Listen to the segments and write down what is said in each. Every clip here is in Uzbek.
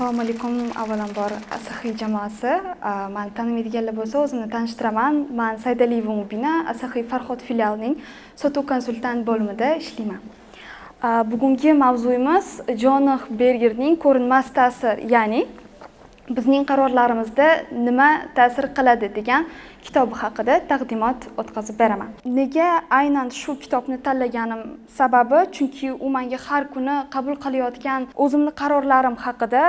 Assalomu alaykum, avvalambor, Asaxiy jamoasi. Mani tanimaydiganlar bo'lsa, o'zimni tanishtiraman. Man Saydaliyeva Mubina, Asaxiy Farhod filialining sotuv konsultant bo'limida ishlayman. Bugungi mavzuyimiz Jonah Bergerning "Ko'rinmas ta'sir, ya'ni bizning qarorlarimizda nima ta'sir qiladi" degan kitobi haqida taqdimot o'tkazib beraman. Nega aynan shu kitobni tanlaganim sababi, chunki u menga har kuni qabul qilayotgan o'zimni qarorlarim haqida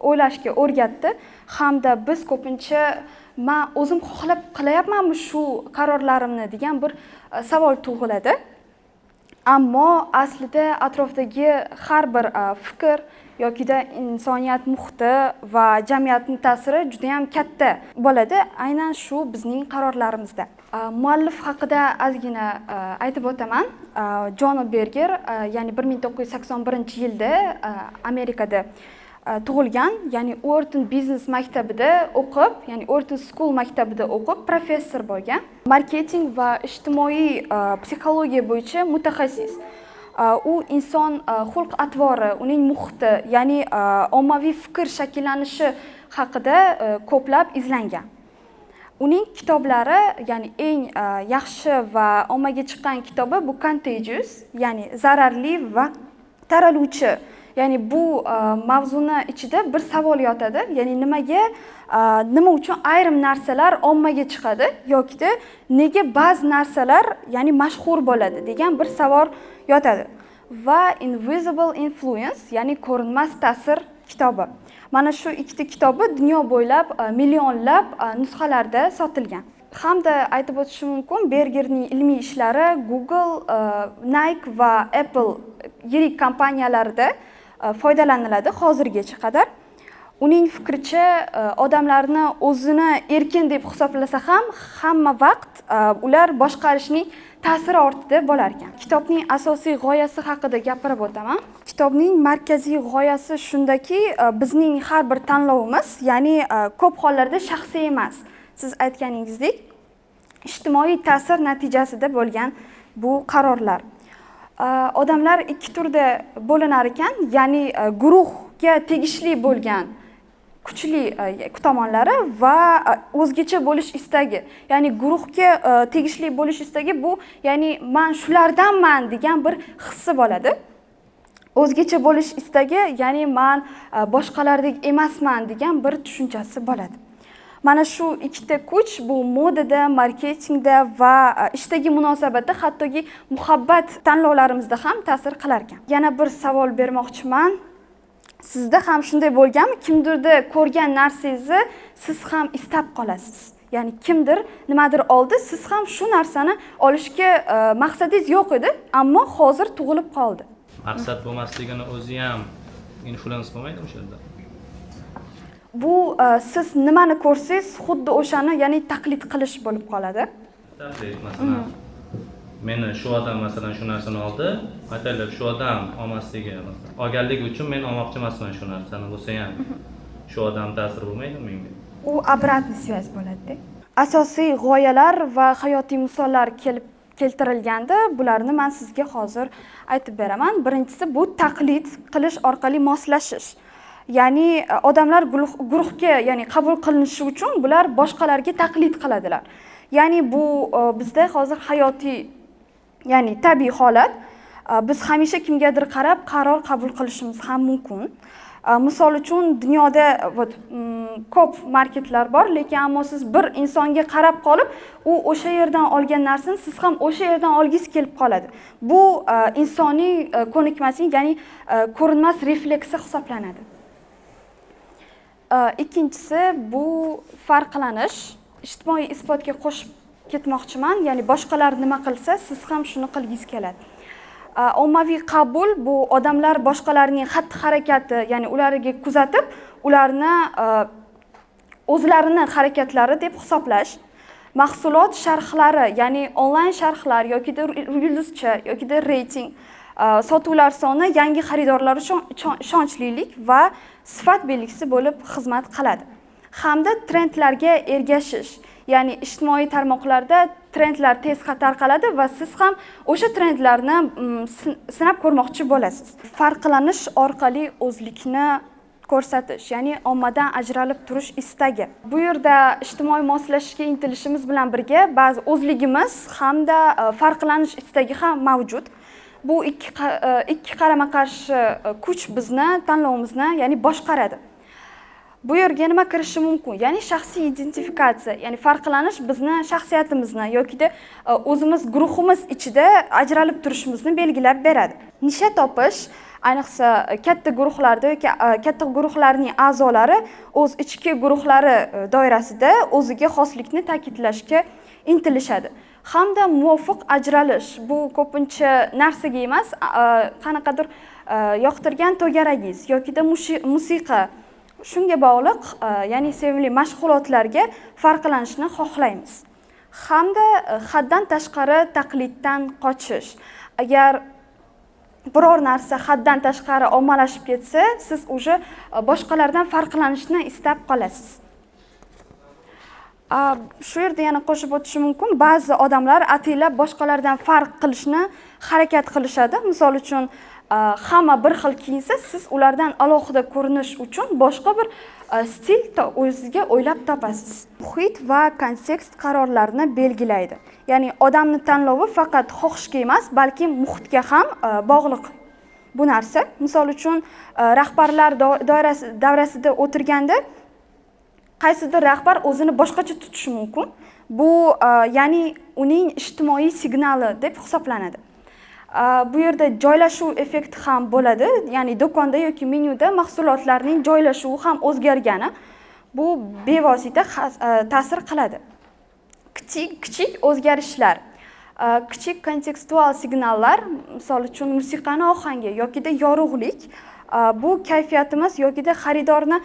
o'ylashga o'rgatdi hamda biz ko'pincha "Man o'zim xohlab qilayapmanmi shu qarorlarimni?" degan bir savol tug'iladi. Ammo aslida atrofdagi har bir fikr yokida insoniyat muhiti va jamiyatni ta'siri judayam katta bo'ladi aynan shu bizning qarorlarimizda. Muallif haqida ozgina aytib o'taman. Jono Berger, ya'ni 1981-yilda Amerikada tug'ilgan, ya'ni Wharton biznes maktabida o'qib, ya'ni Wharton School maktabida o'qib, professor bo'lgan, marketing va ijtimoiy psixologiya bo'yicha mutaxassis. U inson xulq atvori, uning muhiti, ya'ni ommaviy fikr shakllanishi haqida ko'plab izlangan. Uning kitoblari, ya'ni eng yaxshi va ommaga chiqqan kitobi bu Contagious, ya'ni zararli va taraluvchi. Ya'ni bu mavzuni ichida bir savol yotadi, ya'ni nimaga, nima uchun ayrim narsalar ommaga chiqadi yokida nega ba'zi narsalar, ya'ni mashhur bo'ladi degan bir savol yotadi. Va Invisible Influence, ya'ni ko'rinmas ta'sir kitobi. Mana shu ikkita kitobi dunyo bo'ylab millionlab nusxalarda sotilgan. Hamda aytib o'tishim mumkin, Bergerning ilmiy ishlari Google, Nike va Apple yirik kompaniyalarida foydalaniladi hozirgacha qadar. Uning fikricha, odamlarni o'zini erkin deb hisoblasa ham, hamma vaqt ular boshqarishning ta'siri ortida bo'lar ekan. Kitobning asosiy g'oyasi haqida gapirib o'taman. Kitobning markaziy g'oyasi shundaki, bizning har bir tanlovimiz, ya'ni ko'p hollarda shaxsiy emas, siz aytganingizdek, ijtimoiy ta'sir natijasida bo'lgan bu qarorlar. Odamlar ikki turda bo'linar ekan, ya'ni guruhga tegishli bo'lgan kuchli tomonlari va o'zgacha bo'lish istagi. Ya'ni guruhga tegishli bo'lish istagi, bu ya'ni "man shulardanman" degan bir hissi bo'ladi. O'zgacha bo'lish istagi, ya'ni "man boshqalardek emasman" degan bir tushunchasi bo'ladi. Mana shu ikkita kuch bu modada, marketingda va ishdagi munosabatda, hattoki muhabbat tanlovlarimizda ham ta'sir qilar ekan. Yana bir savol bermoqchiman. Sizda ham shunday bo'lganmi, kimdirda ko'rgan narsangizni siz ham istab qolasiz? Ya'ni kimdir nimadir oldi, siz ham shu narsani olishga maqsadingiz yo'q edi, ammo hozir tug'ilib qoldi. Maqsad bo'lmasligini o'zi ham influence bo'lmaydimi o'sha yerda? Bu siz nimani ko'rsangiz, xuddi o'shani, ya'ni taqlid qilish bo'lib qoladi. Taqlid, masalan, meni shu odam, masalan, shu narsani oldi, aytaylik, shu odam olmasligi, masalan, olganligi uchun men olmoqchi emasman shu narsani bo'lsa ham, shu odam ta'siri bo'lmaydimi menga? U обратный связь bo'ladida. Asosiy g'oyalar va hayotiy misollar kelib keltirilganda, bularni man sizga hozir aytib beraman. Birinchisi bu taqlid qilish orqali moslashish, ya'ni odamlar guruhga, ya'ni qabul qilinishi uchun bular boshqalarga taqlid qiladilar. Ya'ni bu bizda hozir hayotiy, ya'ni tabiiy holat. Biz hamisha kimgadir qarab qaror qabul qilishimiz ham mumkin. Misol uchun, dunyoda вот ko'p marketlar bor, lekin ammo siz bir insonga qarab qolib, u o'sha yerdan olgan narsani siz ham o'sha yerdan olgingiz kelib qoladi. Bu insoniy ko'nikmasi, ya'ni ko'rinmas refleksi hisoblanadi. Ikkinchisi bu farqlanish. Ijtimoiy isbotga qo'shib ketmoqchiman, ya'ni boshqalar nima qilsa, siz ham shuni qilgingiz keladi. Ommaviy qabul bu odamlar boshqalarning xatti harakati, ya'ni ularga kuzatib, ularni o'zlarini harakatlari deb hisoblash. Mahsulot sharhlari, ya'ni onlayn sharhlar yokida yulduzcha yokida reyting, sotuvlar soni yangi xaridorlar uchun ishonchlilik va sifat belgisi bo'lib xizmat qiladi. Hamda trendlarga ergashish, ya'ni ijtimoiy tarmoqlarda Trendlar tez tarqaladi va siz ham o'sha trendlarni sinab ko'rmoqchi bo'lasiz. Farqlanish orqali o'zlikni ko'rsatish, ya'ni ommadan ajralib turish istagi. Bu yerda ijtimoiy moslashishga intilishimiz bilan birga ba'zi o'zligimiz hamda farqlanish istagi ham mavjud. Bu ikki qarama-qarshi kuch bizni tanlovimizni, ya'ni boshqaradi. Bu yerga nima kirishi mumkin? Ya'ni shaxsiy identifikatsiya, ya'ni farqlanish bizni shaxsiyatimizni yokida o'zimiz guruhimiz ichida ajralib turishimizni belgilab beradi. Nisha topish, ayniqsa katta guruhlarda yoki katta guruhlarning a'zolari o'z ichki guruhlari doirasida o'ziga xoslikni ta'kidlashga intilishadi. Hamda muvofiq ajralish, bu ko'pincha narsaga emas, qanaqadir yoqtirgan to'garagingiz yokida musiqa, shunga bog'liq, ya'ni sevimli mashg'ulotlarga farqlanishni xohlaymiz. Hamda haddan tashqari taqliddan qochish. Agar biror narsa haddan tashqari ommalashib ketsa, siz уже boshqalardan farqlanishni istab qolasiz. Shu yerda yana qo'shib o'tishim mumkin, ba'zi odamlar ataylab boshqalardan farq qilishni harakat qilishadi. Misol uchun, hamma bir xil kiyinsa, siz ulardan alohida ko'rinish uchun boshqa bir stil o'zizga o'ylab topasiz. Muhit va kontekst qarorlarni belgilaydi. Ya'ni odamni tanlovi faqat xohishga emas, balki muhitga ham bog'liq bu narsa. Misol uchun, rahbarlar davrasida o'tirganda qaysidir rahbar o'zini boshqacha tutishi mumkin. Bu ya'ni uning ijtimoiy signali deb hisoblanadi. Bu yerda joylashuv effekti ham bo'ladi, ya'ni do'konda yoki menyuda mahsulotlarning joylashuvi ham o'zgargani bu bevosita ta'sir qiladi. Kichik kichik o'zgarishlar, kichik kontekstual signallar, misol uchun musiqani ohangi yokida yorug'lik, bu kayfiyatimiz yokida xaridorni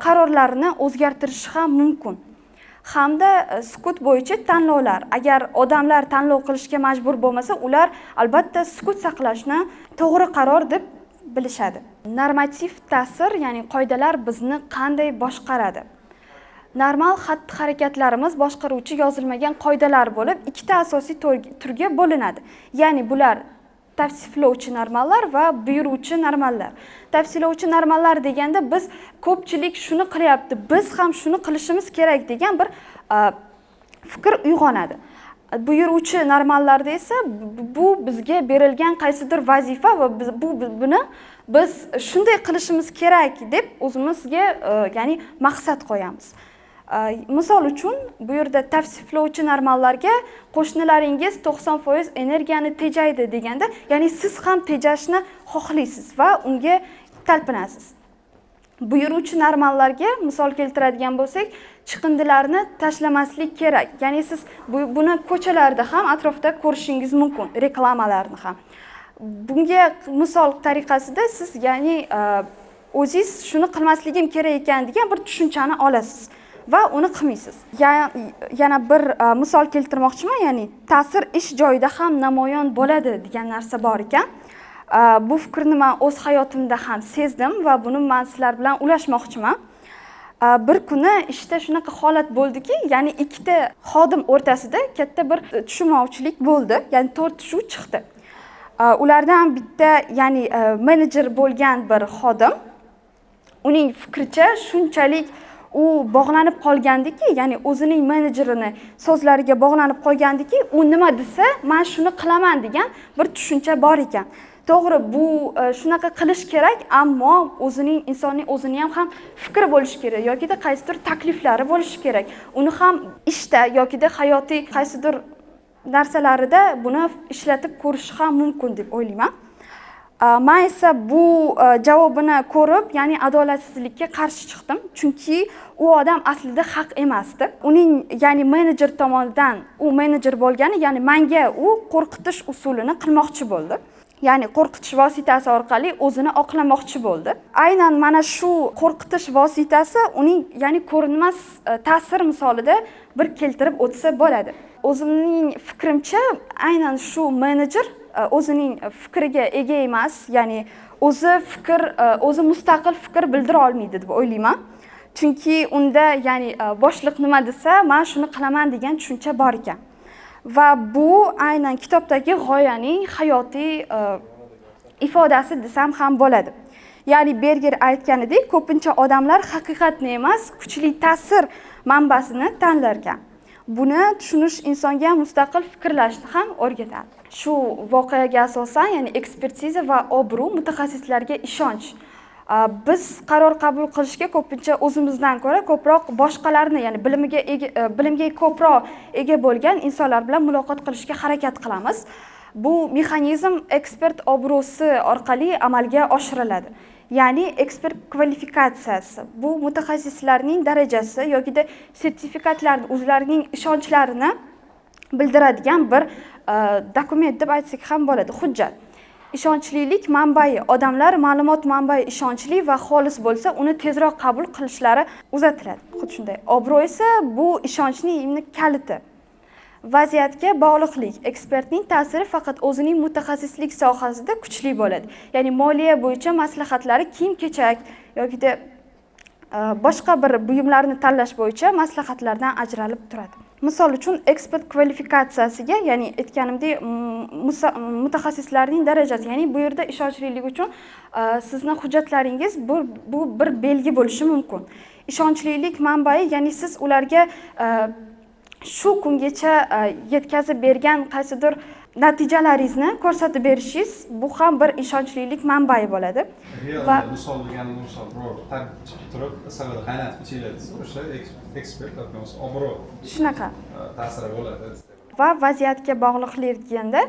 qarorlarini o'zgartirishi ham mumkin. Hamda sukut bo'yicha tanlovlar. Agar odamlar tanlov qilishga majbur bo'lmasa, ular albatta sukut saqlashni to'g'ri qaror deb bilishadi. Normativ ta'sir, ya'ni qoidalar bizni qanday boshqaradi? Normal xatti harakatlarimiz boshqaruvchi yozilmagan qoidalar bo'lib, ikkita asosiy turga bo'linadi. Ya'ni bular tavsiflovchi normalar va buyuruvchi normalar. Tavsiflovchi normalar deganda biz ko'pchilik shuni qilyapti, biz ham shuni qilishimiz kerak degan bir fikr uyg'onadi. Buyuruvchi normallarda esa bu bizga berilgan qaysidir vazifa va buni biz shunday qilishimiz kerak deb o'zimizga ya'ni maqsad qo'yamiz. Misol uchun, bu yerda tavsiflovchi normallarga qo'shnilaringiz 90% energiyani tejaydi deganda, ya'ni siz ham tejashni xohlaysiz va unga talpinasiz. Buyuruvchi normallarga misol keltiradigan bo'lsak, chiqindilarni tashlamaslik kerak. Ya'ni siz buni ko'chalarda ham, atrofda ko'rishingiz mumkin, reklamalarni ham. Bunga misol tariqasida siz, ya'ni o'zingiz shuni qilmasligim kerak ekan degan bir tushunchani olasiz va uni qilmaysiz. Yana bir misol keltirmoqchiman, ya'ni ta'sir ish joyida ham namoyon bo'ladi degan narsa bor ekan. Bu fikrni man o'z hayotimda ham sezdim va buni man sizlar bilan ulashmoqchiman. Bir kuni ishda shunaqa holat bo'ldiki, ya'ni ikkita xodim o'rtasida katta bir tushunmovchilik bo'ldi, ya'ni tortishuv chiqdi. Ulardan bitta, ya'ni menejer bo'lgan bir xodim, uning fikricha shunchalik u bog'lanib qolgandiki, ya'ni o'zining menejerini so'zlariga bog'lanib qolgandiki, u nima desa man shuni qilaman degan bir tushuncha bor ekan. To'g'ri, bu shunaqa qilish kerak, ammo o'zining insonning o'zini ham fikri bo'lishi kerak yokida qaysidir takliflari bo'lishi kerak. Uni ham ishda yokida hayotiy qaysidir narsalarida buni ishlatib ko'rishi ham mumkin deb o'ylayman. Man esa bu javobini ko'rib, ya'ni adolatsizlikka qarshi chiqdim, chunki u odam aslida haq emasdi. Uning, ya'ni menejer tomonidan, u menejer bo'lgani, ya'ni manga u qo'rqitish usulini qilmoqchi bo'ldi. Ya'ni qo'rqitish vositasi orqali o'zini oqlamoqchi bo'ldi. Aynan mana shu qo'rqitish vositasi uning, ya'ni ko'rinmas ta'sir misolida bir keltirib o'tsa bo'ladi. O'zimning fikrimcha, aynan shu menejer o'zining fikriga ega emas, ya'ni o'zi mustaqil fikr bildira olmaydi deb o'ylayman. Chunki unda, ya'ni boshliq nima desa, men shuni qilaman degan tushuncha bor ekan. Va bu aynan kitobdagi g'oyaning hayotiy ifodasi desam ham bo'ladi. Ya'ni Berger aytganidek, ko'pincha odamlar haqiqatni emas, kuchli ta'sir manbasini tanlar ekan. Buni tushunish insonga mustaqil fikrlashni ham o'rgatadi. Shu voqeaga asosan, ya'ni ekspertiza va obro', mutaxassislarga ishonch. Biz qaror qabul qilishga ko'pincha o'zimizdan ko'ra ko'proq boshqalarni, ya'ni bilimga ko'proq ega bo'lgan insonlar bilan muloqot qilishga harakat qilamiz. Bu mexanizm ekspert obro'si orqali amalga oshiriladi. Ya'ni ekspert kvalifikatsiyasi, bu mutaxassislarning darajasi yokida sertifikatlarni, o'zlarining ishonchlarini bildiradigan bir dokument deb aytsak ham bo'ladi, hujjat. Ishonchlilik manbai: odamlar ma'lumot manbai ishonchli va xolis bo'lsa, uni tezroq qabul qilishlari uzatiladi. Xuddi shunday, obro' esa bu ishonchning kaliti. Vaziyatga bog'liqlik: ekspertning ta'siri faqat o'zining mutaxassislik sohasida kuchli bo'ladi. Ya'ni moliya bo'yicha maslahatlari kiyim kechak yokida boshqa bir buyumlarni tanlash bo'yicha maslahatlardan ajralib turadi. Misol uchun, ekspert kvalifikatsiyasiga, ya'ni aytganimdek, mutaxassislarning darajasi, ya'ni bu yerda ishonchlilik uchun sizni hujjatlaringiz bu bir belgi bo'lishi mumkin. Ishonchlilik manbai, ya'ni siz ularga shu kungacha yetkazib bergan qaysidir natijalaringizni ko'rsatib berishingiz, bu ham bir ishonchlilik manbai bo'ladi. Va misol degani, misol, biror tabib chiqib turib, issig'ida qaynatib ichinglar desa, o'sha ekspert yoki bo'lmasa obro' Shunaqa. ta'siri bo'ladi. Va vaziyatga bog'liqlik deganda,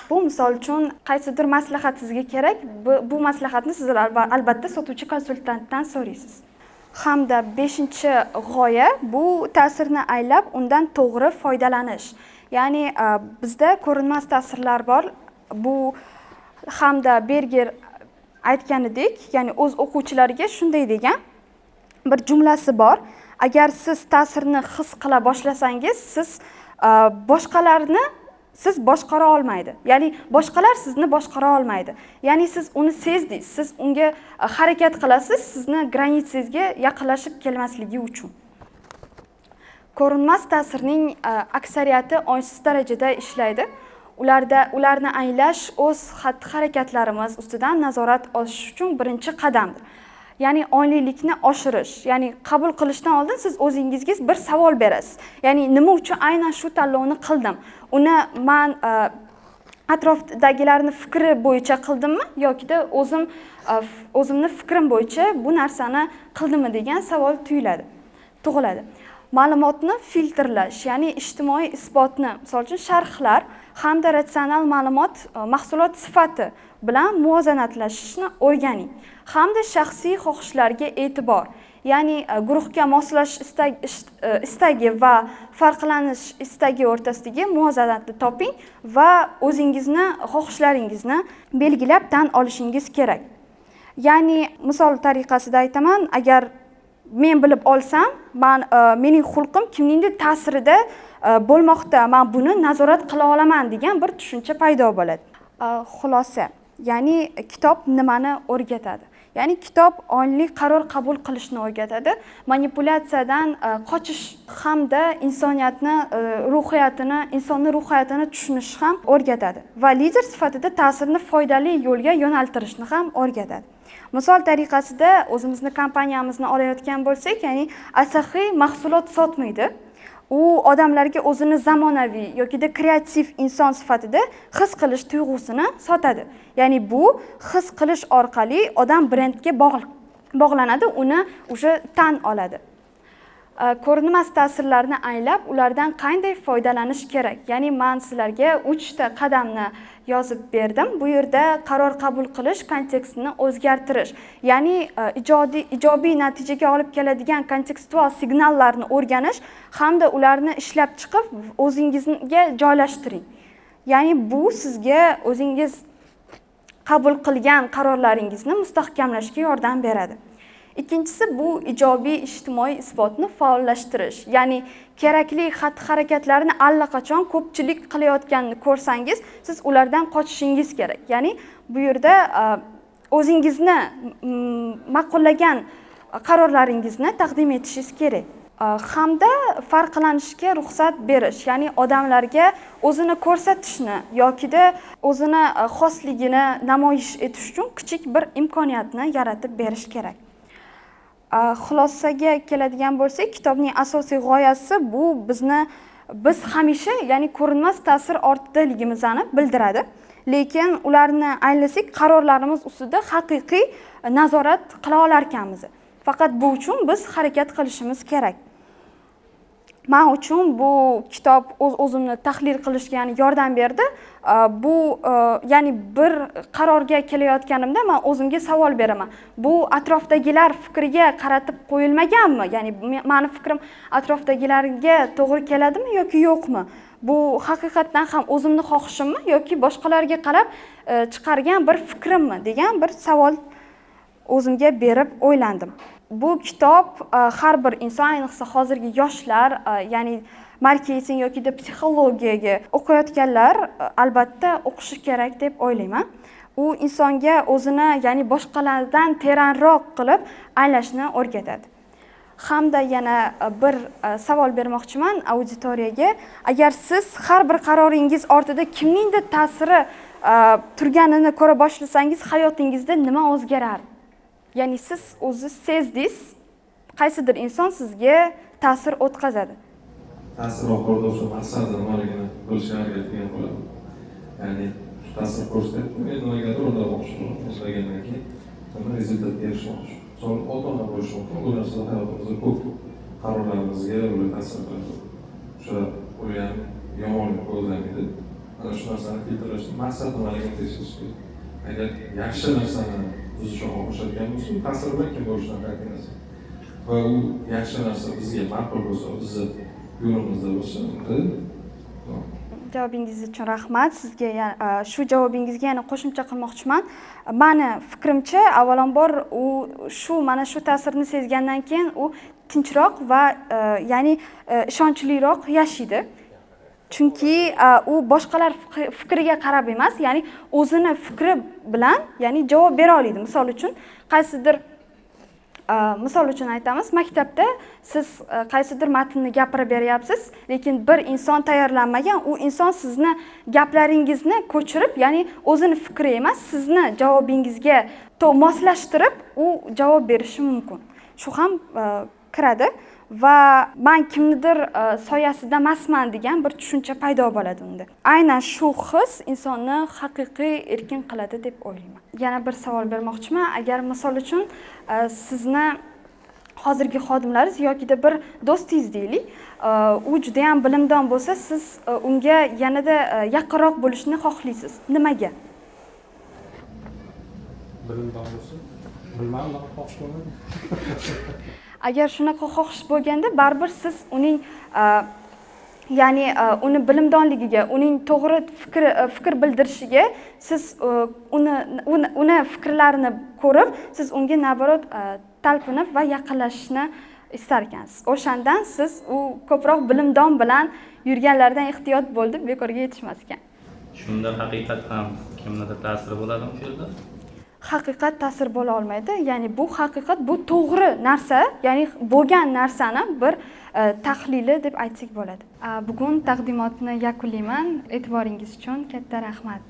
bu misol uchun qaysidir maslahat sizga kerak, bu maslahatni siz albatta sotuvchi konsultantdan so'raysiz. Hamda beshinchi g'oya, bu ta'sirni anglab, undan to'g'ri foydalanish. Ya'ni bizda ko'rinmas ta'sirlar bor. Bu hamda Berger aytganidek, ya'ni o'z o'quvchilariga shunday degan bir jumlasi bor: agar siz ta'sirni his qila boshlasangiz, siz boshqalarni siz boshqara olmaydi, ya'ni boshqalar sizni boshqara olmaydi. Ya'ni siz uni sezdingiz, siz unga harakat qilasiz sizni граница ngizga yaqinlashib kelmasligi uchun. Ko'rinmas ta'sirning aksariyati ongsiz darajada ishlaydi. Ularni anglash o'z xatti harakatlarimiz ustidan nazorat olish uchun birinchi qadamdir. Ya'ni onglilikni oshirish, ya'ni qabul qilishdan oldin siz o'zingizga bir savol berasiz, ya'ni nima uchun aynan shu tanlovni qildim, uni man atrofdagilarni fikri bo'yicha qildimmi yokida o'zimni fikrim bo'yicha bu narsani qildimmi degan savol tug'iladi. Ma'lumotni filtrlash, ya'ni ijtimoiy isbotni, misol uchun, sharhlar hamda ratsional ma'lumot mahsulot sifati bilan muvozanatlashishni o'rganing. Hamda shaxsiy xohishlarga e'tibor, ya'ni guruhga moslashish istagi va farqlanish istagi o'rtasidagi muvozanatni toping va o'zingizni xohishlaringizni belgilab tan olishingiz kerak. Ya'ni misol tariqasida aytaman, agar men bilib olsam, mening xulqim kimningdir ta'sirida bo'lmoqda, man buni nazorat qila olaman degan bir tushuncha paydo bo'ladi. Xulosa, ya'ni kitob nimani o'rgatadi? Ya'ni kitob ongli qaror qabul qilishni o'rgatadi, manipulyatsiyadan qochish hamda insoniyatni ruhiyatini, insonni ruhiyatini tushunish ham o'rgatadi va lider sifatida ta'sirni foydali yo'lga yo'naltirishni ham o'rgatadi. Misol tariqasida o'zimizni kompaniyamizni olayotgan bo'lsak, ya'ni Asahi mahsulot sotmaydi. U odamlarga o'zini zamonaviy yokida kreativ inson sifatida his qilish tuyg'usini sotadi. Ya'ni bu his qilish orqali odam brendga bog'lanadi, uni уже tan oladi. Ko'rinmas ta'sirlarni anglab, ulardan qanday foydalanish kerak? Ya'ni man sizlarga 3 ta qadamni yozib berdim. Bu yerda qaror qabul qilish kontekstini o'zgartirish, ya'ni ijobiy natijaga olib keladigan kontekstual signallarni o'rganish hamda ularni ishlab chiqib, o'zingizga joylashtiring. Ya'ni bu sizga o'zingiz qabul qilgan qarorlaringizni mustahkamlashga yordam beradi. Ikkinchisi, bu ijobiy ijtimoiy isbotni faollashtirish, ya'ni kerakli xatti harakatlarni allaqachon ko'pchilik qilayotganini ko'rsangiz, siz ulardan qochishingiz kerak. Ya'ni bu yerda o'zingizni ma'qullagan qarorlaringizni taqdim etishingiz kerak. Hamda farqlanishga ruxsat berish, ya'ni odamlarga o'zini ko'rsatishni yokida o'zini xosligini namoyish etish uchun kichik bir imkoniyatni yaratib berish kerak. Xulosaga keladigan bo'lsak, kitobning asosiy g'oyasi bu biz hamisha, ya'ni ko'rinmas ta'sir ortidaligimizni bildiradi. Lekin ularni anglasak, qarorlarimiz ustida haqiqiy nazorat qila olarkanmiz. Faqat bu uchun biz harakat qilishimiz kerak. Men uchun bu kitob o'z-o'zimni tahlil qilishga, ya'ni yordam berdi. Bu ya'ni bir qarorga kelayotganimda men o'zimga savol beraman. Bu atrofdagilar fikriga qaratib qo'yilmaganmi? Ya'ni meni fikrim atrofdagilarga to'g'ri keladimi yoki yo'qmi? Bu haqiqatdan ham o'zimni xohishimmi yoki boshqalarga qarab chiqargan bir fikrimmi degan bir savol o'zimga berib o'ylandim. Bu kitob har bir inson, ayniqsa hozirgi yoshlar, ya'ni marketing yoki psixologiyaga o'qiyotganlar albatta o'qishi kerak deb o'ylayman. U insonga o'zini, ya'ni boshqalardan teranroq qilib anglashni o'rgatadi. Hamda yana bir savol bermoqchiman auditoriyaga. Agar siz har bir qaroringiz ortida kimningdir ta'siri turganini ko'ra boshlasangiz, hayotingizda nima o'zgarar? Ya'ni siz o'zi sezdingiz, qaysidir inson sizga ta'sir o'tkazadi. Ta'sir oxirida o'sha maqsadi nimaligini bilishga harakat qilgan bo'ladi. Ya'ni shu ta'sir ko'rsatyapti, men nimagadir o'rganmoqchi bo'laman, ishlagandan keyin nima rezultatga erishmoqchi. Misol, ota-ona bo'lishi mumkin, bu narsalar hayotimizda ko'p qarorlarimizga ular ta'sir qiladi. O'sha ular ham yomonlik ko'zlamaydi. Ana shu narsani filtrlashni maqsad nimaligini tekshirish kerak. Agar yaxshi narsani tuzishga xohlashadigan bo'lsa, u ta'sir bilan kim bo'lishidan qat'iy nazar. Va u yaxshi narsa bizga ma'qul bo'lsa, bizni yo'limizda bo'lsa, unda Javobingiz uchun rahmat. Sizga shu javobingizga yana qo'shimcha qilmoqchiman. Mani fikrimcha, avvalambor u mana shu ta'sirni sezgandan keyin u tinchroq va ya'ni ishonchliroq yashaydi. Chunki u boshqalar fikriga qarab emas, ya'ni o'zini fikri bilan, ya'ni javob bera oladi. Misol uchun, qaysidir misol uchun aytamiz, maktabda siz qaysidir matnni gapirib beryapsiz, lekin bir inson tayyorlanmagan, u inson sizni gaplaringizni ko'chirib, ya'ni o'zini fikri emas, sizni javobingizga moslashtirib u javob berishi mumkin. Shu ham kiradi va man kimnidir soyasida emasman degan bir tushuncha paydo bo'ladi unda. Aynan shu his insonni haqiqiy erkin qiladi deb o'ylayman. Yana bir savol bermoqchiman. Agar misol uchun sizni hozirgi xodimlaringiz yokida bir do'stingiz deylik, u juda ham bilimdon bo'lsa, siz unga yanada yaqinroq bo'lishni xohlaysiz. Nimaga? Bilimdon bo'lsa, bilmadim, unaqa xohish bo'lmadi. Agar shunaqa xohish bo'lganda, baribir siz uning, ya'ni uni bilimdonligiga, uning to'g'ri fikr bildirishiga siz uni fikrlarini ko'rib, siz unga naborot talpinib va yaqinlashishni istar ekansiz. O'shandan siz u ko'proq bilimdon bilan yurganlardan ehtiyot bo'l deb bekorga yetishmas ekan. Shunda haqiqat ham kimnidir ta'siri bo'ladimi shu yerda? Haqiqat ta'sir bo'la olmaydi. Ya'ni bu haqiqat, bu to'g'ri narsa, ya'ni bo'lgan narsani bir tahlili deb aytsak bo'ladi. Bugun taqdimotni yakunlayman. E'tiboringiz uchun katta rahmat.